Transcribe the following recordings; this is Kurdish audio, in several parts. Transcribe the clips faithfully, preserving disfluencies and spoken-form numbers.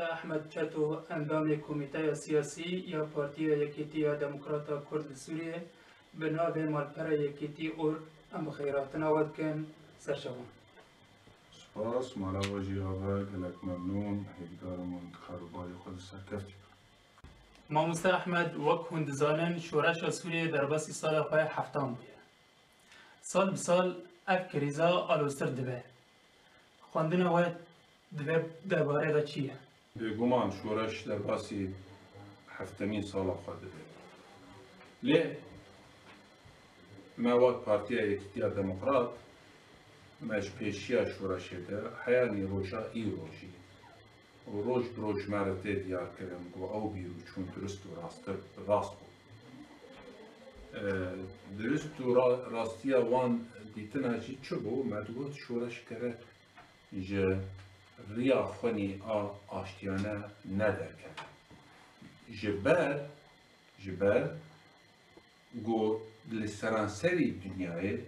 Ehmed Çeto, endamê Komîteya Siyasî ya Partiya Yekîtiya Demokrata Kurd li Sûriyê, bi navê Malpera Yekîtî Org, em bi xêrhatina we dikin. Ser çavan. Spas, mala we jî ava, gelek memnûn, hêvîdar im hûn di kar û barê xwe de serkeftî bin. Mamoste Ehmed, wek hûn dizanin, şoreşa Sûriyê derbasî sala xwe heftan bûye. Sal bi sal ev krîza aloztir dibe. Xwendina we di vê derbarê de çi ye? Bêguman şoreş derbasî heftemîn sala xwe dibe. Lê me wek Partiya Yekîtiya Demokrat, me ji pêşiya şoreşê de heya nîroja îro jî û roj bi roj me re tê diyarkirin ku ew bîr û çûn dirust û rasttir, rast bû. E, dirust û ra-, rastiya wan dîtina jî çi bû? Me digot şoreş gerek ji riya xwenî a aştiyane nederkeve. Ji ber, ji ber ku li seranserî dinyayê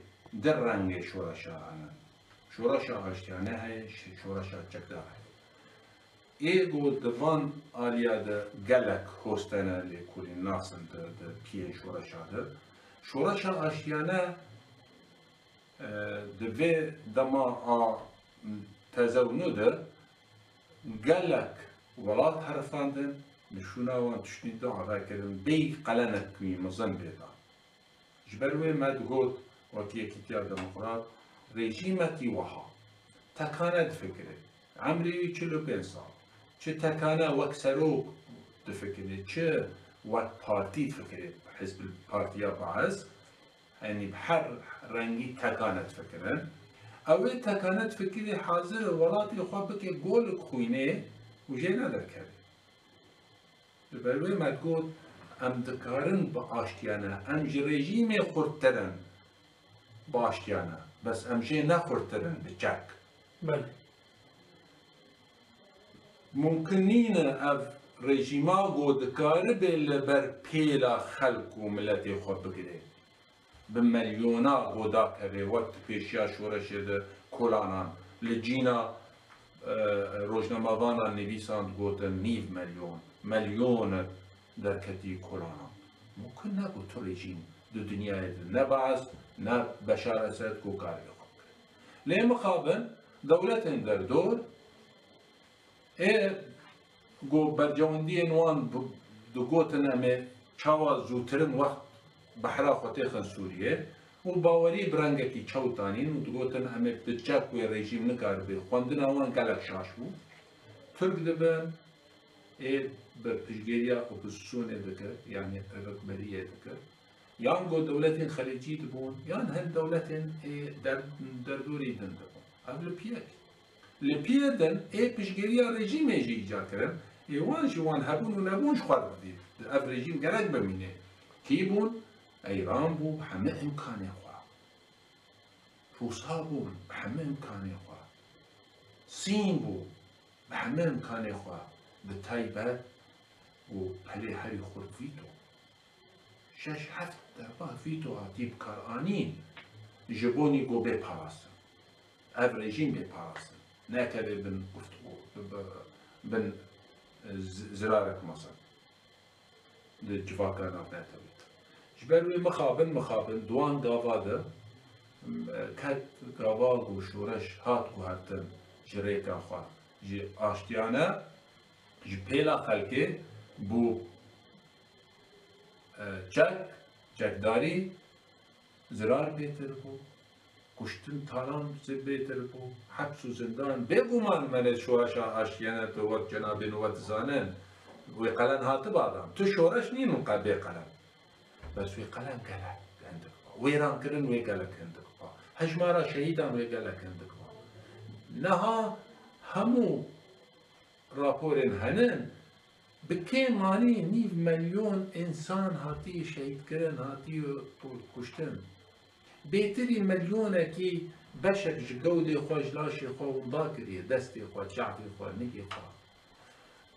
di rengê şoreşa hene. Şoreşa aştiyane heye, şi-, şoreşa çekdar heye. Ê ku di van aliya de gelek hostene lêkolîn nas in di, di piyên şoreşa de. Şoreşa aştiyane, e, di vê dema a teze û nû de gelek welat herifandin, li şûna wan tiştî du ava kirin, bêyî qelenek wî mezin bê dan. Ji ber wê me digot, wekî Yekîtiya Demokrat, rejîmekî wiha tekane difikire, emrê wî çil û pênc sal, çi tekane wek serok difikire, çi wek partî difikire, hizb, partiya Baas, Yanî bi her rengî tekane difikirin. Ew ê tekane difikirî hazir e welatê xwe bike golik xwînê û jê nederkeve. Li ber wê me digot, em dikarin bi aştiyane, em ji rejîmê xurttir in bi aştiyane. Bes em jê ne xurttir in bi çek. Belê. Mumkin nîne ev rejîma ku dikaribe li ber pêla xelk û miletê xwe bigire. Bi milyona ku dakeve, wek di pêşiya şoreşê de kolanan, li cîna, e, rojnamevanan nivîsand, gotin nîv milyon, milyonek derketî kolanan. Mumkin ne ku tu rejîm di dinyayê de ne Baas, ne Beşar Esed ku karibe xwe bikire. Lê mixabin dewletên derdor ê ku bercewendiyên wan bi-, digotin em ê çawa zûtirin wext behra xwe têxin Sûriyê û bawerî bi rengekî çewt anîn û digotin em ê bi çek wê rejîm nikaribe. Xwendina wan gelek şaş bû. Tirk dibin, ê bi piştgiriya opozîsyonê dikir, yanî rikberiyê dikir. Yan ku dewletên xelîcî dibûn, yan hin dewletên, ê, der-, derdorî din dibûn. Ev li piyek. Li piyê din ê piştgiriya rejîmê jî îcar kirin, ê wan jî wan hebûn û nebûn ji xwe re didît. Ev rejîm gerek bimîne. Kî bûn? Eyran bû bi hemî îmkanê xwe. Rûsa bû bi hemî îmkanê xwe. Sîn bû bi hemî îmkanê xwe. Bi taybet û pelê herî xurt vîto. Şeş heft derba vîto hatî bikaranîn ji bo nî ku bê parastin. Ev rejîm bê parastin. Nekeve bin guftû, bi, bi, bin, e, z-, zirarek mezin di civaka navnetewî de. Ji ber wê mixabin, mixabin di wan gava de, e, ket gava ku şoreş hat guhertin ji rêka xwe, ji aştiyane, ji pêla xelkê bû, e, çek, çekdarî, zirar bêtir bû, kuştin talan bêtir bû, heps û zindan. Bêguman me ne şoreşa aştiyane tu wek cenabên we dizanin, wê qelen hatiba dan. Tu şoreş nîn û qe bê qelen. Bes wê qelen gelek hindik ba. Wêrankirin wê gelek hindik ba. Hejmara şehîdan wê gelek hindik ba. Niha hemû raporên hene, bi kêm anî nîv milyon însan hatiye şehîdkirin, hatiye ku-, kuştin. Bêtirî milyonekî beşek ji gewdê xwe, ji laşê xwe winda kiriye, destê xwe, çavê xwe, nigê xwe.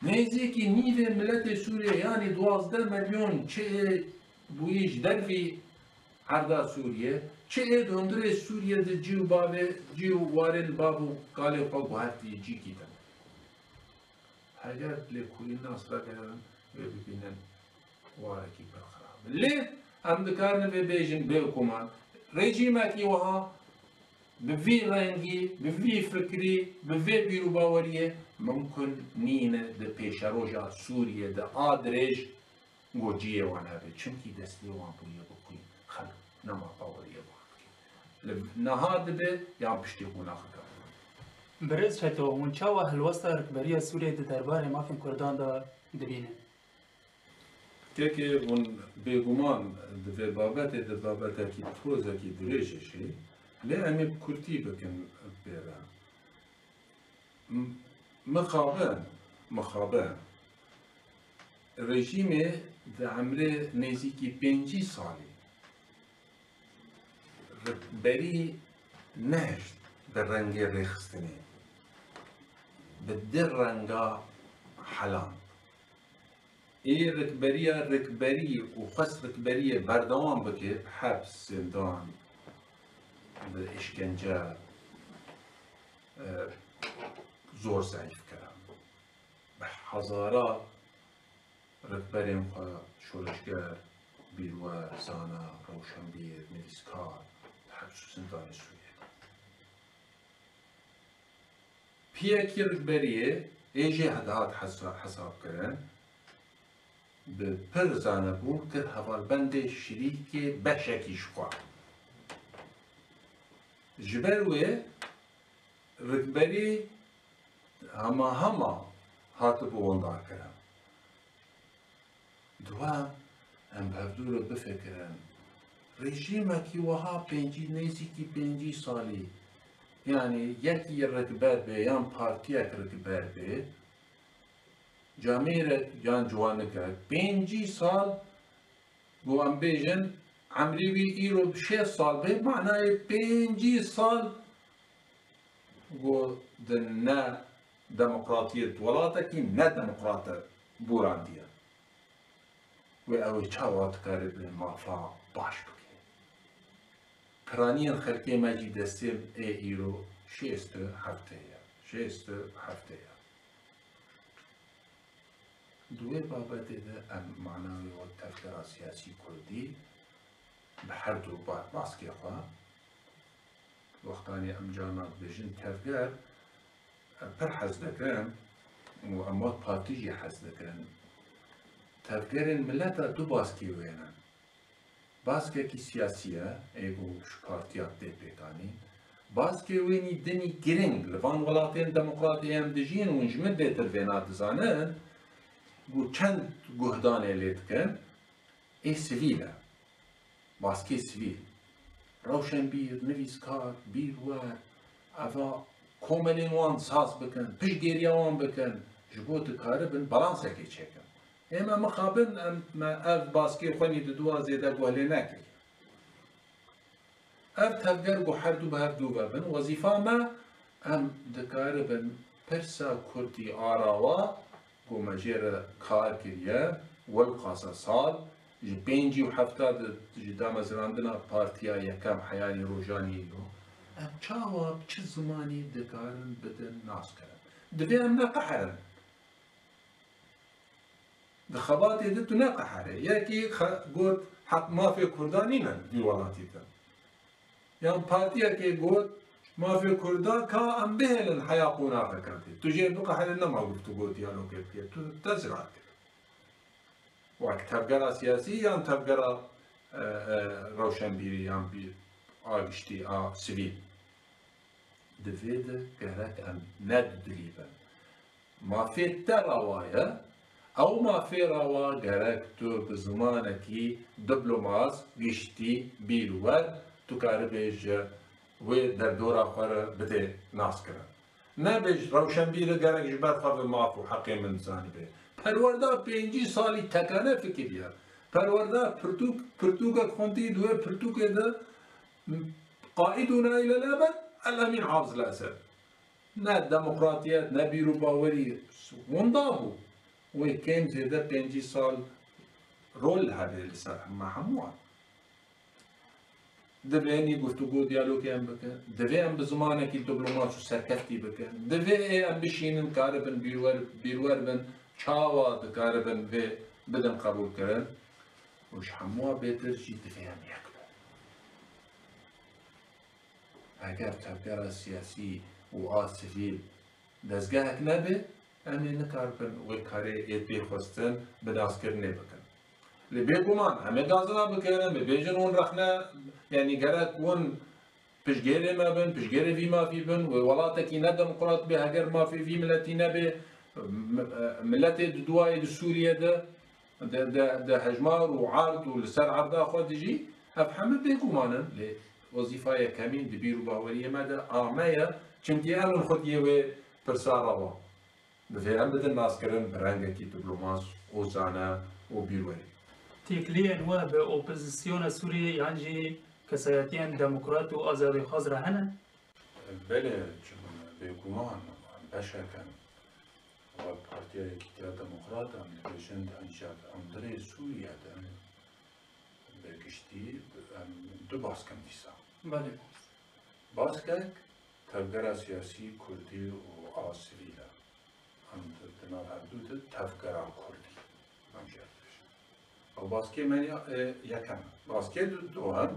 Nêzîkî nîvê miletê Sûriyê, yanî duwazdeh milyon çi ê bûyî ji dervî erda Sûriyê, çi ê di hundirê Sûriyê di cî û bavê, cî û warên bav û kalê xwe guhertî cîkî din. Heger lêkolîna nas vegerin, wê bibînin warekî pir xirab. Lê em dikarin vê bêjin bêguman, rejîmekî wiha bi vî rengî, bi vî fikrî, bi vê bîr û baweriyê mimkun nîne di pêşeroja Sûriyê de a dirêj ku cihê wan hebe. Çimkî destê wan bûye bi xwîn, xelk nema baweriyê wan bike. Li niha dibe yan piştî qonaxê de. Birêz Çeto, hûn çawa helwesta rikberiya Sûriyê di derbarê mafên Kurdan de dibînin? Kekê hûn bêguman di vê babetê de babetekî tozekî dirêj e jî, lê em ê bi kurtî bikin pê re. M-, mixabin, mixabin, rejîmê di emrê nêzîkî pêncî salî rikberî nehişt bi rengê rêxistinê, bi di renga heland. Ê rikberiya rikberî û xwest rikberiyê berdewam bike, bi heps, zîndan, bi îşkence, e, zor zeîf kirin. Bi hezara rikberên xwe şoreşger, bîrwer, zana, rewşenbîr, nivîskar, di heps û zindanê Sûriyê de. Piyekî rikberiyê ê jê dihat hesa-, hesabkirin, bi pir zanebûn kir hevalbendê şirîkê beşekî ji xwe. Ji ber wê rikberî hema hema hatibû windarkirin. Duwa em bi hevdû re bifikirin. Rejîmekî wiha pêncî, nêzîkî pêncî salî, yanî yekî rikber bê yan partiyek rikber bê, camêrek yan ciwanikek, pêncî sal, ku em bêjin, emrê wî îro şêst sal bê, manayê pêncî sal ku di ne demokratiyê, di welatekî ne demokrat e bûrandiye. Wê ew ê çawa dikare bi mafa baş bike? Piraniyên xelkê me jî destê ê îro şêst û heft ye. Şêst û heft ye. Di wê babetê de em manawê wek tevgera siyasî kurdî bi her du ba-, baskê xwe, wextanê em carna dibêjin tevger, em pir hez dikin û em wek partî jî hez dikin. Tevgerên mileta du baskê wê ne. Baskekî siyasî ye, ê ku ji partiya tê pêkanîn. Baskê wênî dinî giring li van welatên demokratê em dijîn, hûn ji min bêtir vêna dizanin, ku çend guhdanê lê dikin, ê sivîl e. Baskê sivîl. Rewşenbîr, nivîskar, bîrwer, eva komelên wan saz bikin, piştgêriya wan bikin, ji bo dikaribin balansekê çêkin. Ê me mixabin, em, me ev baskê xwe nî diduwa zêde guh lê nekiriye. Ev tevger ku her du bi hev dû ve bin, wezîfa me, em dikaribin pirsa kurdî a rawa ku me jê re kar kiriye, welqasa sal, ji pêncî û hefta de ji damezrandina partiya yekem heyanî rojanî îro, em çawa bi çi zimanî dikarin bidin naskirin. Divê em neqeherin. Di xebatê de tu neqehere. Yekî xe-, got, heq mafê Kurdan nîne vî welatî de. Yan partiyekê got, mafê Kurdan ka em bihêlin heya qonaxeke dê. Tu jê biqehere, nema guftûgo diyalogê bike. Tu te zirar kir. Wek tevgera siyasî yan tevgera, e, e, rewşenbîrî yan bîr a giştî a sivîl. Di vê de gerek em ne dudilî bin. Mafê te rawa ye, ew mafê rawa gerek tu bi zimanekî diplomas, giştî, bîrwer, tu karibê ji wê derdora xwe re bidê naskirin. Nebêj, rewşenbîr e, gerek ji ber xwe ve maf û heqê min zanibe. Perwerda pêncî salî tekane fikiriye. Perwerda pirtûk, pirtûkek xwendî, di wê pirtûkê de, "Qaîdûna île lebed, El Emîn Hafiz El Esed." Ne demokratiyet, ne bîr û bawerî winda bû. Wê kêm zêde pêncî sal rol hebe li ser me hemûyan. Divê nî guftûgo diyalogê em bikin. Divê em bi zimanekî dîplomat û serkeftî bikin. Divê ê em bişînin, karibin bîrwer, bîrwer bin, çawa dikaribin vê bidin qebûlkirin. Û ji hemû bêtir jî divê em yek bin. Eger tevgera siyasî û a sivîl dezgehek nebe, em ê nikaribin wê karê ê pê xwestin bi naskirinê bikin. Lê bêguman, em ê gazina bikin, em ê bêjin hûn rexne, yanî gerek hûn piştgêrê me bin, piştgêrê vî mafî bin, wê welatekî ne demokrat bê, heger mafê vî miletî nebe, mi-, miletê di duayê di Sûriye de, di, di, di hejmar û erd û li ser erda xwe dijî, ev hemû bêguman in. Lê wezîfa yekemîn di bîr û baweriyê me de a me ye, çimkî em in xwediyê wê pirsa rewa. Divê em bidin naskirin bi rengekî dîplomat û zane û bîrwerî. Têkiliyên we bi opozisyona Sûriyê yan jî kesayetiyên demokrat û azadîxwaz re hene? Belê, çima ne? Bêguman, em beşek in. Wek Partiya Yekîtiya Demokrat em dibêjin, di hundir Sûriye de bi giştî em du bask in dîsa. Belê. Baskek tevgera siyasî kurdî û a sivîl e. Em di, di nav hevdû de tevgera kurdî em jê re dibêjin. Ew baskê me ya, e, yekem e. Baskê du-, duhem,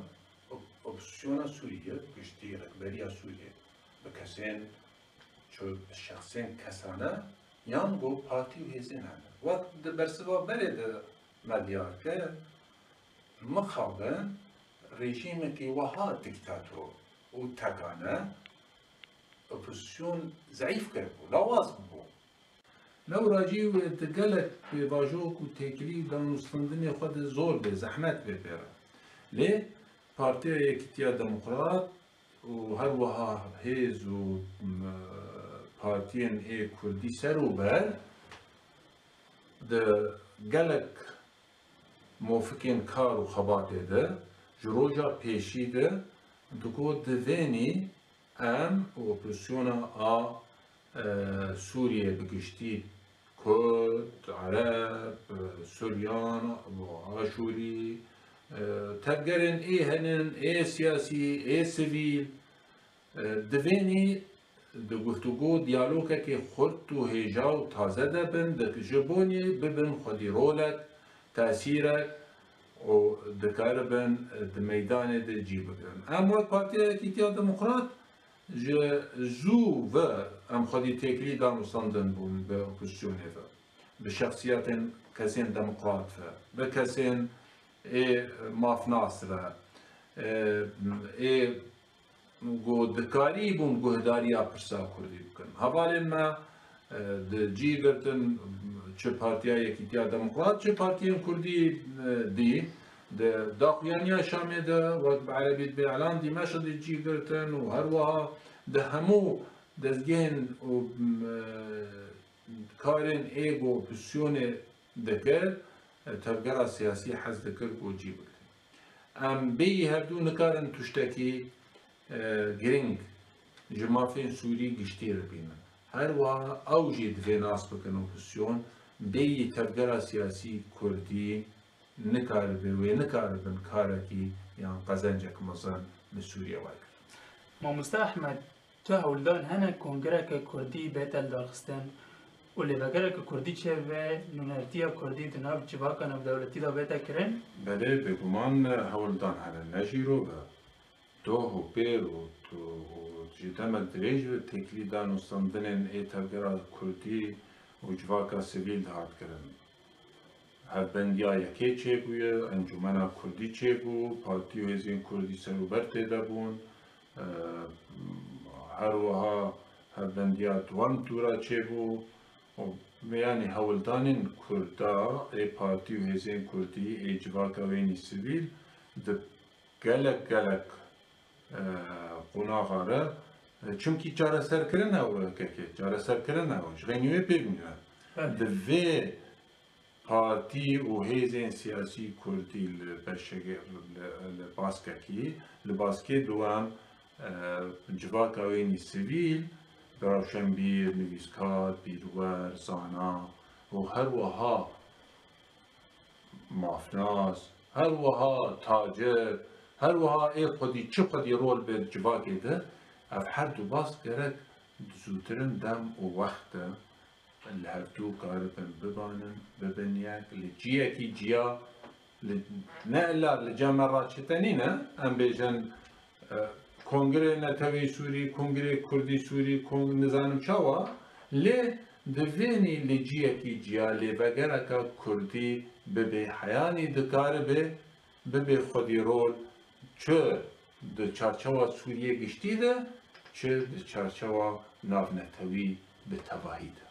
op-, opozisyona Sûriyê, giştî rêkberiya Sûriyê, bi kesên, ço-, bi şexsên kesane, yan go partî û hêzên hene. Wek di bersiva berê de me diyar kir, mixabin rejîmekî wiha dîktator û tekane, opozîsyon zeîf kiribû, lawaz bûbû. Lewra jî wê di gelek pêvajo ku têkilî û danûstandinê xwe de zor bê, zehmet bê pê re. Lê Partiya Yekîtiya Demokrat û her wiha hêz û, m, partiyên ê kurdî ser û ber di gelek mofikên kar û xebatê de, ji roja pêşî de digot, divênî em opozisyona a, e, Sûriyê bi giştî, Kurd, Ereb, e, Suryan, Aşûrî, e, tevgerên ê henin, ê siyasî, ê sivîl, e, divênî di guftûgo diyalogekê xurt û hêja û taze de bin, di ji bonî bibin xwedî rolek, tesîrek û dikaribin di meydanê de cî bigirin. Em wek Partiya Yekîtiya Demokrat ji zû ve em xwedî têkilî danûstandin bûn bi opozîsyonê ve, bi şexsiyetên kesên demokrat ve, bi kesên ê mafnas ve, e, ê ku dikarîbûn guhdariya pirsa kurdî bikin. Hevalên me, e, di cî girtin, çi Partiya Yekîtiya Demokrat, çi partiyên kurdî, e, dî, di daxuyaniya Şamê de, wek bi erebî dibê Îlan Dîmeşq de cî girtin û her wiha di hemû dezgehên û, e, karên ê ku opozîsyonê dikir, e, tevgera siyasî hez dikir ku cî bigrin. Em bêyî hevdû nikarin tiştekî, e, girîng ji mafên Sûrî giştî re bînin. Her wiha ew jî divê nas bikin opozîsyon, bêyî tevgera siyasî kurdî nikaribe, wê nikaribin karekî yan qezencek mezin li Sûriye wergirin. Mamoste Ehmed, tu hewldan hene kongreke kurdî bête lidarxistin û lêvegereke kurdî çêbe, nûnertiya kurdî di nav civaka navdewletî de bête kirin? Belê, bêguman hewldan hene, ne jî rov e. Doh û pêr û, û, û ji demek dirêj ve têkilî danûstandinên ê tevgera kurdî û civaka sivîl dihat kirin. Hevbendiya yekê çêbûye, Encûmena Kurdî çêbû, partî û hêzên kurdî serûber tê de bûn. E, her wiha hevbendiya duwem tûra çêbû. Û, yanî hewldanên kurda, ê partî û hêzên kurdî, ê civaka wênî sivîl di gelek, gelek, e, qonaxa re, e, çimkî çareserkirin ew kekê, çareserkirin ew, ji xeynî wê pê bîne. Belê. Divê partî û hêzên siyasî kurdî li beşekê, li, li baskekî, li baskê duwem, e, civaka wênî sivîl, bi rewşenbîr, nivîskar, bîrwer, zana û her wiha mafnas, her wiha tacir, Her wiha ê xwedî çi xwedî rol bê di civakê de, ev her du bas gerek di zûtirin dem û wext de li hevdû karibin bibanin, bibin yek, li ciyekî ciya, li, ne illa li cem me re çi tenî ne, em bêjin, e, Kongrê Netewî Sûrî, Kongrê Kurdî Sûrî, Kong-, nizanim çawa, lê divênî li ciyekî ciya lê vegereka Kurdî bibê, heyanî dikaribe, bibê xwedî rol, çi di çarçewa Sûriyê giştî de, çi di çarçewa navnetewî bi tevahî de.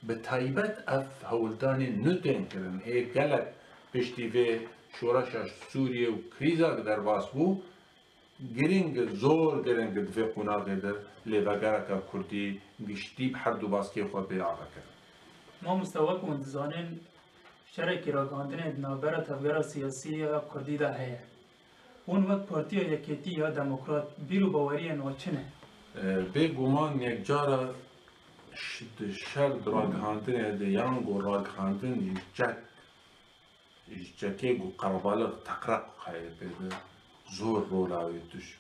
Bi taybet ev hewldanên nû tên kirin, ê gelek piştî vê şoreşa Sûriyê û krîza ku derbas bû, giring, zor giring di vê qonaxê de lêvegereka Kurdî giştî bi her du baskê xwe bê avekirin. Mamoste, wek hûn dizanin, şerekî ragihandinê di navbera tevgera siyasî ya Kurdî de heye. Hûn wek Partiya Yekêtî ya Demokrat bîr û baweriyên we çi ne? E, bêguman yekcara ş-, di şer di ragihandinê de yan ku ragihandin ji çek, ji çekê ku qerebalix teqreq heye pê de zor rola wê duj-,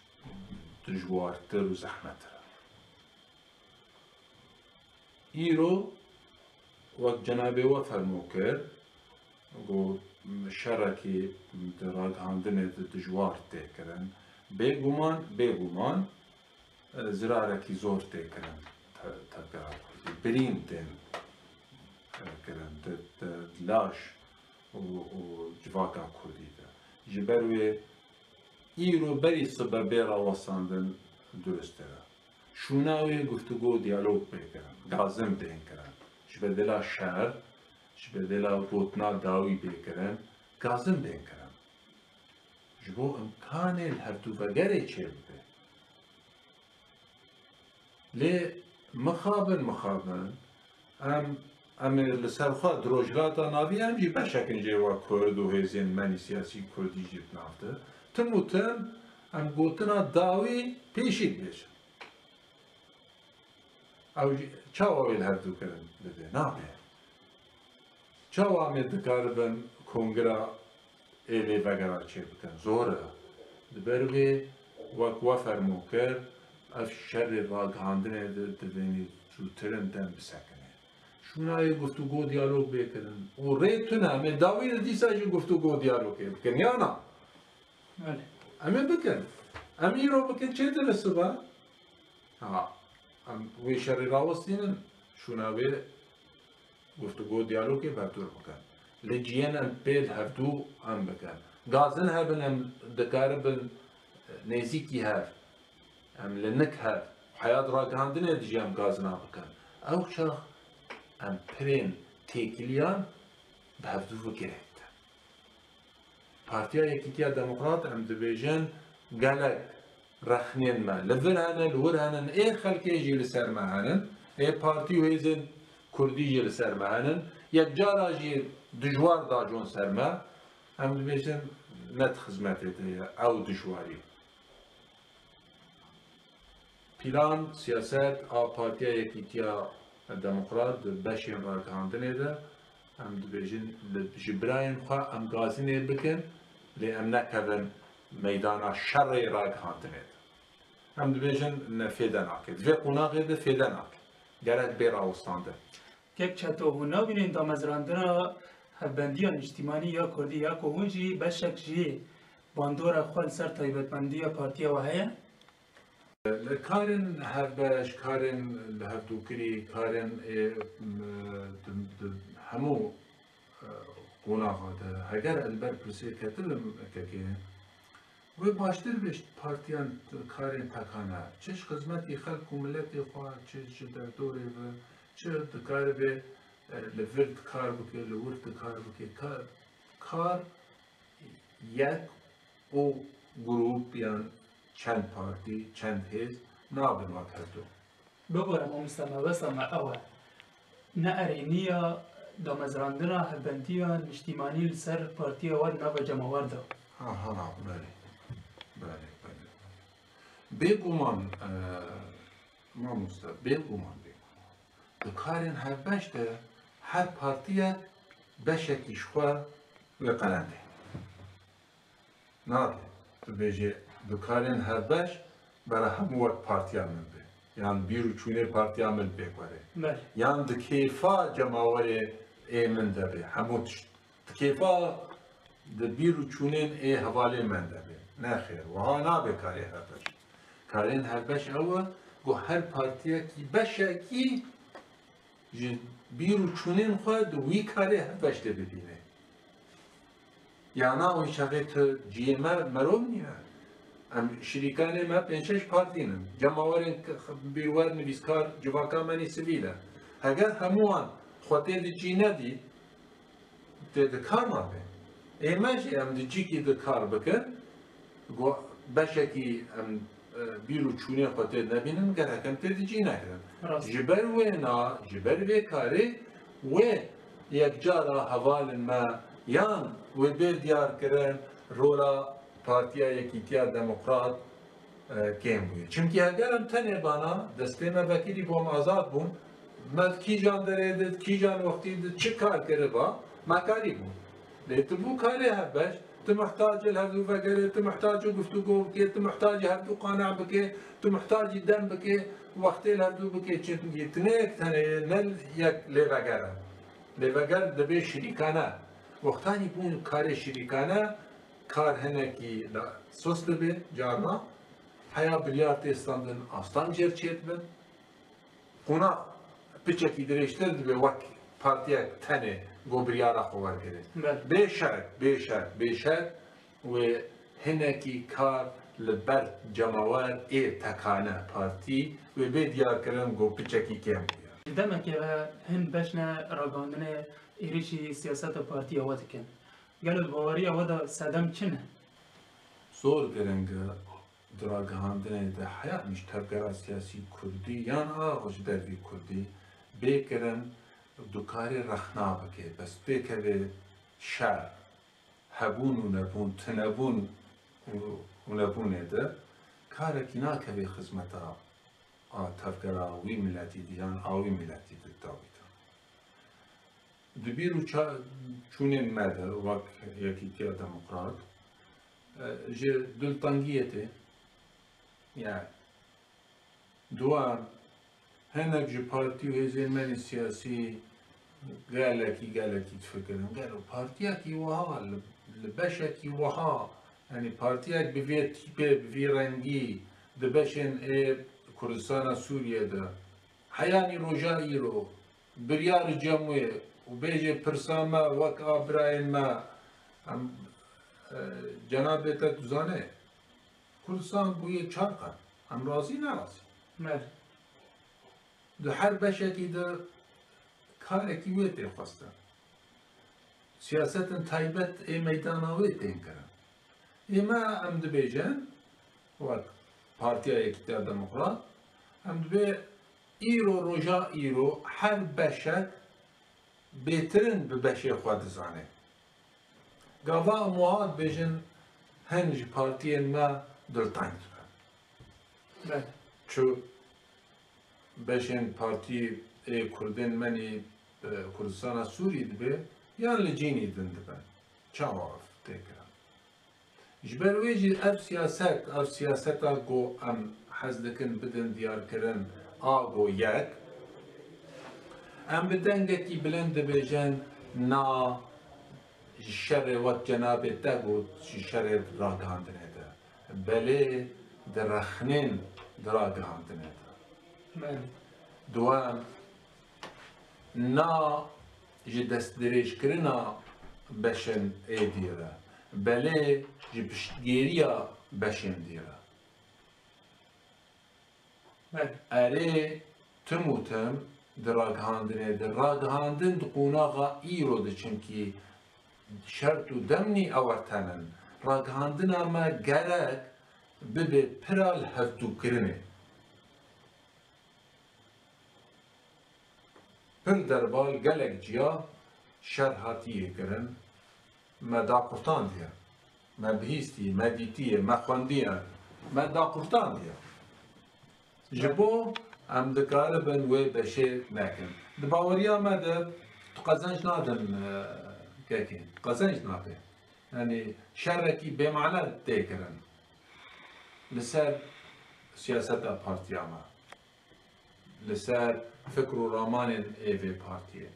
dijwartir û zehmettir e. Îro, wek cenabê we fermo kir, got, şerekî di ragihandinê de dijwar tê kirin. Bêguman, bêguman, e, zirarekî zor tê kirin te-, tevgera Kurdî. Birîn tên, e, kirin di, di laş û, û civaka Kurdî de. Ji ber wê îro berî sibe bê rawestandin durustir e. Şûna wê guftûgo, diyalog bê kirin, gazin bên kirin. Ji bedela şer, ji bedela gotina dawî bê kirin, gazin bên kirin. Ji bo imkanê li hevdû vegerê çêbibe. Lê mixabin, mixabin, em, em ê li ser xwe di Rojhilata Navî em jî beşek in jê we Kurd û hêzên me nî siyasî Kurdî jî di nav de. Tim û tim em gotina dawî pêşî dibêjin. Ew jî çawa wê li hevdû kirin bibe? Nabe. Çawa em ê dikaribin kongira ê lêvegera çêbikin? Zor e. Li ber vê, wek we fermo kir, ev şerê ragihandinê di, divênî zûtirin dem bisekine. Şûna yê guftûgo, diyalog bê kirin û rê tune, em ê dawî li dîsa jî guftûgo, diyalogê bikin, ya na? Belê. Em ê bikin. Em îro bikin, çê dibe sibe? Ha, em wê şerê rawestînin, şûna wê guftûgo, diyalogê berdûr bikin. Li ciyên em pê li hevdû em bikin. Gazin hebin, em dikaribin nêzîkî hev, em li nik hev, heya di ragihandinê de jî em gazina bikin. Ew çax em pirên têkiliyan bi hevdû ve girêdin. Partiya Yekîtiya Demokrat, em dibêjin, gelek rexnên me li vir hene, li wir hene, ê xelkê jî li ser me hene, ê partî û hêzên Kurdî jî li ser me hene, yekcara jî dijwar dajon ser me, em dibêjin, ne di xizmetê te ye ew dijwarî. Plan, siyaset a Partiya Yekîtiya Demokrat di beşên ragihandinê de, em dibêjin, li, ji birayên xwe em gazinê bikin, lê em nekevin meydana şerê ragihandinê de. Em dibêjin, ne, fêde nake. Di vê qonaxê de fêde nake. Gerek bê rawestandin. Kek Çeto, hûn nabînin damezrandina Hevbendiya Niştîmanî ya Kurdî ya ku hûn jî beşek jî bandora xwe li ser taybetmendiya partiya we heye? Li karên hevbeş, karên li hevdûkirî, karên ê, m, di, di hemû, e, qonaxa de, heger ez li ber pirsê ketibim kekê, wê baştir bê ji partiyan karên tekane, çi ji xizmetî xelk û miletê xwe, çi ji derdorê ve, çi dikaribe, e, li vir dikar bike, li wir dikar bike. Ka-, kar yek û grûp yan çend partî, çend hêz nabin wek hevdû. Bibore mamoste, mebesta me ew e. Ne erêniya damezrandina Hevbendiya Niştîmanî li ser partiya we di nava cemawer de. Ha, ha, belê. Belê, belê. Bêguman, e, mamoste, bêguman, bêguman. Di karên hevbeş de her partiyek beşekî ji xwe wê qelendê. Nake. Tu bêjê, bi karên hevbeş bera hemû wek partiya min be. Yan bîr û çûnê partiya min pêk were. Belê. Yan di kêfa cemawerê ê min de be. Hemû tişt. Di kêfa, di bîr û çûnên ê hevalê min de be. Nexêr, wiha nabe karê hevbeş. Karên hevbeş ew e, ku her partiyekî beşekî ji bîr û çûnên xwe di wî karê hevbeş de bibîne. Ya na wî çaxê tu cihê me merov nîne. Em şirîkanê me pênc şeş partî nin. Cemawerên k-, bîrwer, nivîskar, civaka me nî sivîl e. Heger hemû wan xwe tê di cî nedî, tê di kar nabe. Ê me jî em di cîkî di kar bikin, go-, beşekî em, e, bîr û çûnê xwe tê nebînin, gerek em tê di cî nekirin. Rast. Ji ber wê na, ji ber vê karê wê yekcara hevalên me yan wê bê diyar kirin rola Partiya Yekîtiya Demokrat, e, kêm bûye. Çimkî heger em tenê bana, destê me vekirî bû, em azad bûn, me di kîjan derê de, di kîjan wextî de çi kar kiriba, me karî bû. Lê tu bû karê hevbeş, tu muhtacî li hevdû vegerê, tu muhtacî guftûgo bikê, tu muhtacî hevdû qane bikê, tu muhtacî dem bikê, wextê li hevdû bikê, çimkî tu ne yek tenê, ne yek lêveger e. Lêveger dibe şirîkane. Wextanî bûn karê şirîkane, kar hinekî la-, sust dibe, carna heya biryar tê standin, astan jêr çêdibin. Qonax piçekî dirêjtir dibe wek partiyek tenê go biryara xwe wergire. Belê. Bê şek, bê şek, bê şek wê hinekî kar li ber cemawer ê tekane partî wê bê diyarkirin go piçekî kêm bûye. Ji demekê ve hin beşne ragihandinê êrîşî siyaseta partiya we dikin. Gelo di baweriya we de sedem çi ne? Zor giring e di ragihandinê de heya em ji tevgera siyasî kurdî yan a ji dervî kurdî bê kirin, tu karê rexna bikê, bes pêkevê şer, hebûn û nebûn, tunebûn û, û nebûnê de karekî nakevê xizmeta a tevgera wî miletî de yan a wî miletî de dawî de. Di bîr û ça-, çûnên me de wek Yekîtiya Demokrat, e, ji diltengiyê tê. Yani, duan, hinek ji partî û hêzên me yên siyasî gelekî, gelekî difikirin. Gelo partiyekî wiha, li, li beşekî wiha, yani partiyek bi vê tîpê, bi vî rengî, di beşên ê Kurdistana Sûriyê de, heyanî roja îro, biryar cem wê û bêjê pirsa me wek a birayên me, em, e, cenabê te dizane, Kurdistan bûye çar qat. Em razî nerazî. Belê. Di her beşekî de karekî wê tê xwestin. Siyasetin taybet ê meydana wê tên kirin. Ê me em dibêjin, wek Partiya Yekîtiya Demokrat, em dibê îro, roja îro her beşek bêtirin bi beşê xwe dizane. Gava em wiha dibêjin, hin ji partiyên me dilteng dibin. Belê. Çu beşên partî ê Kurdên me nî, e, Kurdistana Sûrî dibe, yan li cînî din dibin. Çawa ev tê kirin? Ji ber wê jî ev siyaset, ev siyaseta ku em hez dikin bidin diyarkirin a ku yek, em bi dengekî bilind dibêjin na ji şerê wek cenabê te got, ji şerê ragihandinê de. Belê di rexnên di ragihandinê de. Belê. Duwem, na ji destdirêjkirina beşên êdî re, belê ji piştgêriya beşên dî re. Belê. Erê, tim û tim di ragihandinê de, ragihandin di qonaxa îro de, çimkî şert û demnî ew er tenin. Ragihandina me gerek bibe pira li hevdûkirinê. Pir derba li gelek ciya şer hatiye kirin, me daqurtandiye. Me bihîstiye, me dîtiye, me xwendiye, me daqurtandiye. Ji bo em dikaribin wê beşê nekin. Di baweriya me de tu qezenc nadin, e, kekê. Qezenc nake. Yanî şerekî bêmane tê kirin. Li ser siyaseta partiya me, li ser fikr û ramanên ê vê partiyê.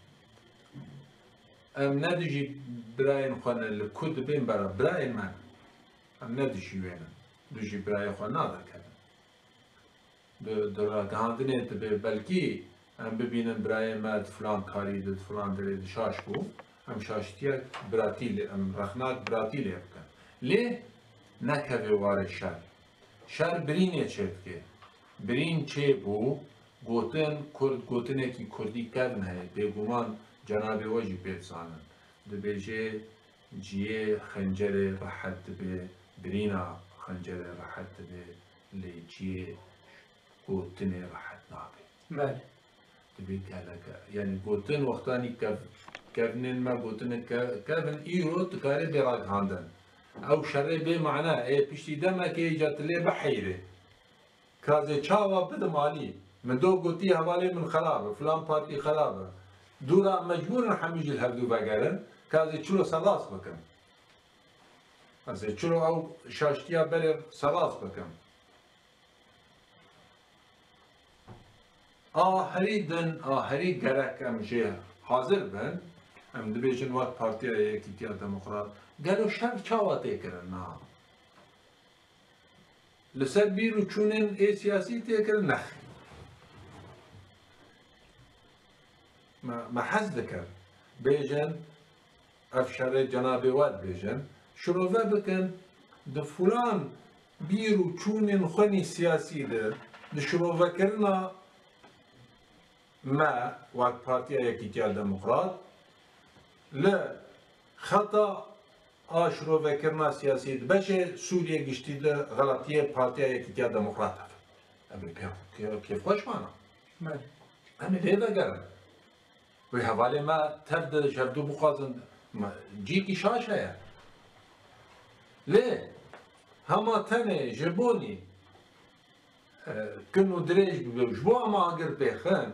Em ne dijî birayên xwe ne, li ku dibên bera birayên me ne. Em ne dijî wê ne. Dijî birayê xwe naderkevin. Di, di ragihandinê dibe, belkî em bibînin birayê me di filan karî de, di filan derê de şaş bû, em şaştiyek biratî lê, em rexnak biratî lê bikin. Lê nekeve warê şer. Şer birînê çêdike. Birîn çêbû, gotin, Kurd, gotinekî kurdî kevn heye, bêguman cenabê we jî pê dizanin. Dibêje, ciyê xencerê rehet dibe, birîna xencerê rehet dibe, lê ciyê gotinê rehet nabe. Belê. Dibê geleke, yanî gotin wextanî kev-, kevnên me gotinê ke-, kevin îro dikare bê ragihandin. Ew şerê bê mane, ê piştî demekê îca tu lê biheyre. Ka ez ê çawa bidim alî? Min do gotî hevalê min xerab e, filan partî xerab e. Dûra mecbûr in hemî jî li hevdû vegerin, ka ez ê çilo selas bikim? Ez ê çilo ew şaştiya berê selas bikim? A herî din, a herî gerek em jê hazir bin, em dibêjin wek Partiya Yekîtiya Demokrat, gelo şer çawa tê kirin niha? Li ser bîr û çûnên ê siyasî tê kirin? Nexêr. Me, me hez dikin. Bêjin, ev şerê cenabê we dibêjin, şirove bikin, di filan bîr û çûnên xwe nî siyasî de, di şirovekirina me wek Partiya Yekîtiya Demokrat li xeta a şirovekirina siyasî di beşê Sûriyê giştî de xeletiyê Partiya Yekîtiya Demokrat hebe. Em ê pê-, pê-, kêfxweş bana. Belê. Em ê lê vegerin. Wê hevalê me tev de ji hevdû bixwazin, me, cîkî şaş heye. Lê hema tenê ji bonî, e, kin û dirêj bibe, ji bo em agir pêxin,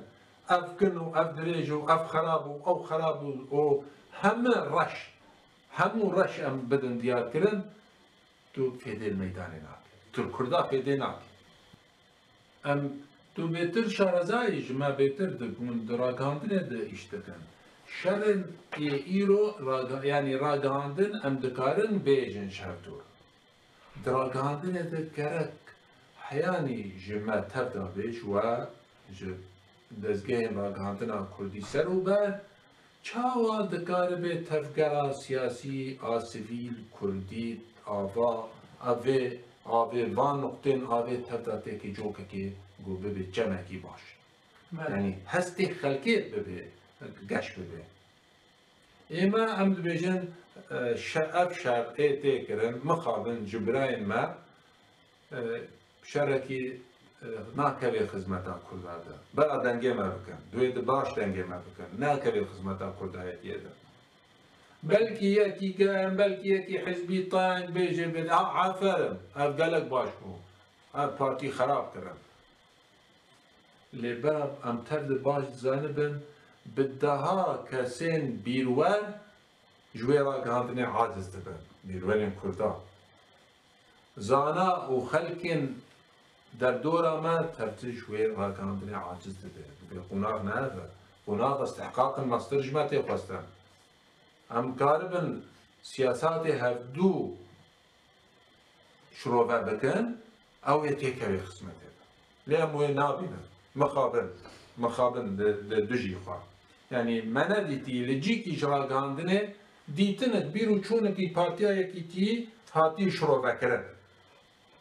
ev kin û ev dirêj û ev xerab û ew xerab û, û heme reş, hemû reş em bidin diyar kirin, tu fêdê li meydanê nake. Tu li Kurda fêdê nake. Em, tu bêtir şarezayî ji me bêtir di, hûn di ragihandinê de îş dikin. Şerên ê îro raga-, yanî ragihandin em dikarin bêjin ji hevdû. Di ragihandinê de gerek heyanî ji me tev de bê, ji we, ji dezgehên ragihandina kurdî ser û ber, çawa dikaribe tevgera siyasî a sivîl kurdî ava, a vê, a vê van nuqtên a vê tev de têkê cokekê ku bibe çemekî baş? Belê. Yanî hestê xelkê bibe, geş bibe. Ê me, em dibêjin, e, şe-, ev şer ê tê kirin, mixabin ji birayên me, e, şerekî, e, nakeve xizmeta Kurda de. Bera dengê me bikin. Divê di baş dengê me bikin. Nakeve xizmeta Kurdayetiyê de. Belkî yekî gen, belkî yekî hizbî teng bêje bê, "Ha, aferin, ev gelek baş bû. Ev partî xerab kirin." Lê bera em tev de baş dizanibin, bi deha kesên bîrwer ji wê ragihandinê aciz dibin. Bîrwerên Kurda. Zana û xelkên derdora me tevtir ji wê ragihandinê aciz dibe. Dibê qonax ne ev e. Qonax istihqaq in, mestir ji me tê xwestin. Em karibin siyasatê hevdû şirove bikin, ew ê têkevê xizmetê de. Lê em wê nabînin. Mixabin, mixabin di, di dijî xwe. Yanî me nedîtî li cîkî ji ragihandinê dîtinik, bîr û çûnikî Partiya Yekîtiyî hatî şirovekirin.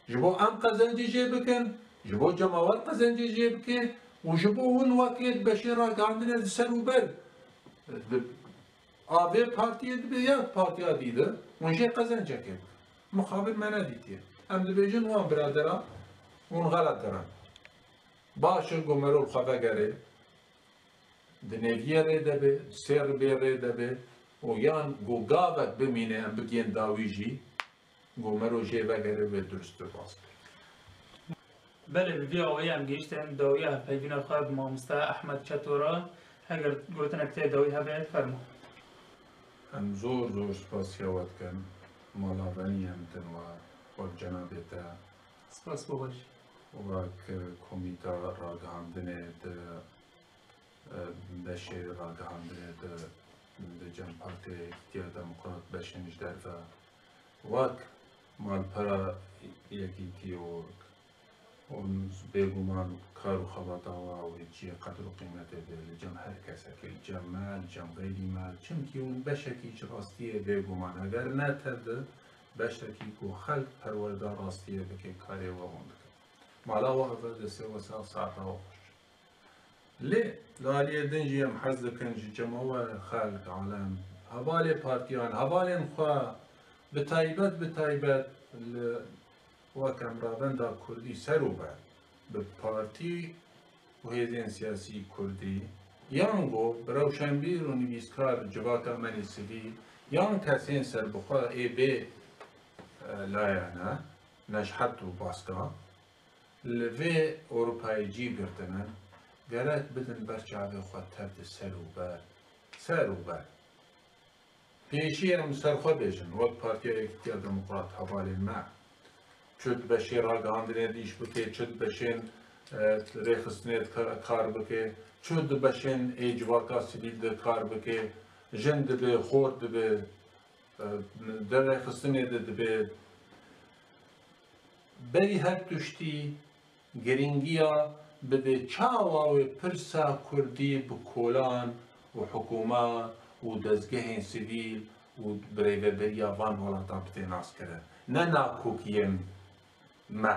Ji bo em qezencê jê bikin, ji bo cemawer qezencê jê bike û ji bo hûn wekê di beşê ragihandinê di ser û ber, di, a vê partiyê dibe ya partiya dî de, hûn jê qezencekê bikin. Mixabin me nedîtiye. Em dibêjin wan biradera, hûn xelet dirin. Baş e, ku merov xwe vegerê, di nêviyê rê de be, sê ribê rê de be û yan ku gavek bimîne em bigihên dawî jî, ku merov jê vegere wê durustir bas be. Belê, bi vî awayî em gihîştin dawiya hevpeyvîna xwe bi mamoste Ehmed Çeto re. Heger gotinek tê dawî hebe, fermo. Em zor zor spasiya we dikin. Mala venî em din we, wek cenabê te. Spas bo baş. Wek komîta ragihandinê di, e, beşê ragihandinê di, di cem Partiya Yekîtiya Demokrat beşên ji derve, wek malpera Yekîtî û, û bêguman kar û xebata we wê cihê qedr û qîmetê bê li cem her kesekê, li cem me, li cem xeyrî me, çimkî hûn beşekî ji rastiyê bêguman, heger ne tev di, beşekî ku xelk perwerda rastiyê bike, karê we hûn dikin. Mala we eve, destê we sax, saeta we xweş. Lê li aliyê din jî em hez dikin ji cema we, xelk, alem, hevalê partiyan, hevalên xwe, bi taybet, bi taybet li, wek em, Ravenda Kurdî ser û ber bi partî û hêzên siyasî kurdî, yan go bi rewşenbîr û nivîskar, civaka me yê sivîl, yan kesên serbixwe ê bê, e, layene, Neşhet û Baska, li vê Ewropayê cî girtine, gerek bidin ber çavê xwe tev di ser û ber, ser û ber. Pêşî em li ser xwe bêjin, wek Partiya Yekîtiya Demokrat, hevalên me, çi di beşê ragihandinê de îş bike, çi di beşên, e, rêxistinê de ka-, kar bike, çi di beşên ê civaka sivîl de kar bike, jin dibe, xort dibe, e, di rêxistinê de dibe. Berî her tiştî girîngiya bide çawa wê pirsa kurdî bi kolan û hikûmet û dezgehên sivîl û birêveberiya van welatan bide naskirin. Ne nakokiyên me.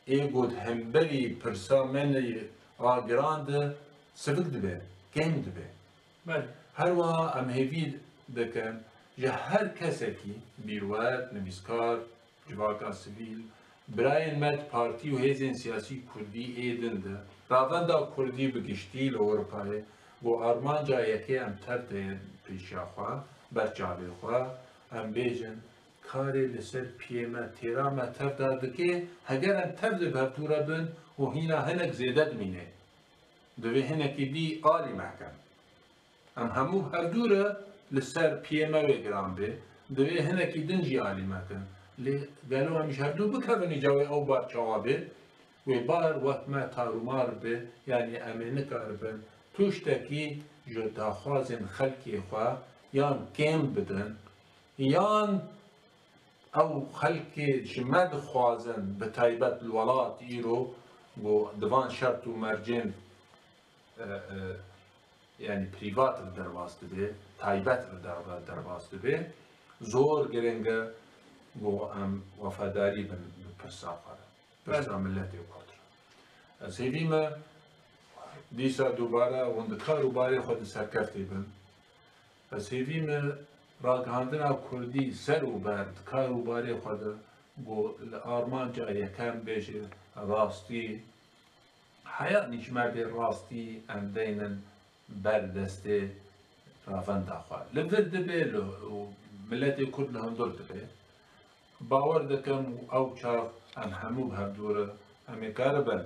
Ê got hemberî pirsa me ne a giran de sivik dibe, kêm dibe. Belê. Her wiha em hêvî dikin ji her kesekî, bîrwer, nivîskar, civaka sivîl, birayên me di partî û hêzên siyasî kurdî ê din de, ravenda kurdî bi giştî li Ewropayê, bo armanca yekê em tev deyên pêşiya xwe, ber çavê xwe, em bêjin, karê li ser piyê me, têra me tev de dike, heger em tev de bi hevdû re bin û hîna hinek zêde dimîne, divê hinekî dî alî me kin. Em hemû hevdû re li ser piyê me wê giran bê, divê hinekî din jî alî me kin. Lê gelo em ji hevdû bikevin, îca wê ew bar çawa bê? Wê bar wek me tarûmar be, yanî em ê nikaribin tiştekî ji daxwazên xelkê xwe yan kêm bidin, yan ew xelkê ji me dixwazin, bi taybet li welat îro ku di van şert û mercên, e, e, yanî prîvat re derbas dibe, taybet re derbe-, derbas dibe, zor giring e ku em wefadarî bin bi pirsa xwe re, pirsa Belê. Miletê Kurd re. Ez hêvî me dîsa dubare hûn di kar û barê xwe de serkeftî bin. Ez hêvî me ragihandina kurdî ser û ber di kar û barê xwe de ku li armanca yekem bêje rastî, heya nîşmerdê rastî em deynin ber destê ravenda xwe. Li vir dibe li, û miletê kurd li hundir dibe. Bawer dikim ew çax em hemû bi hevdû re em ê karibin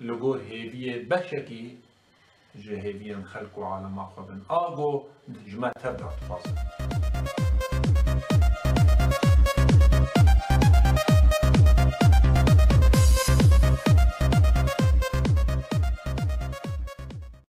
li gor hêviyê beşekî ji hêviyên xelk û alema xwe bin. A go ji me tev re dixwazin.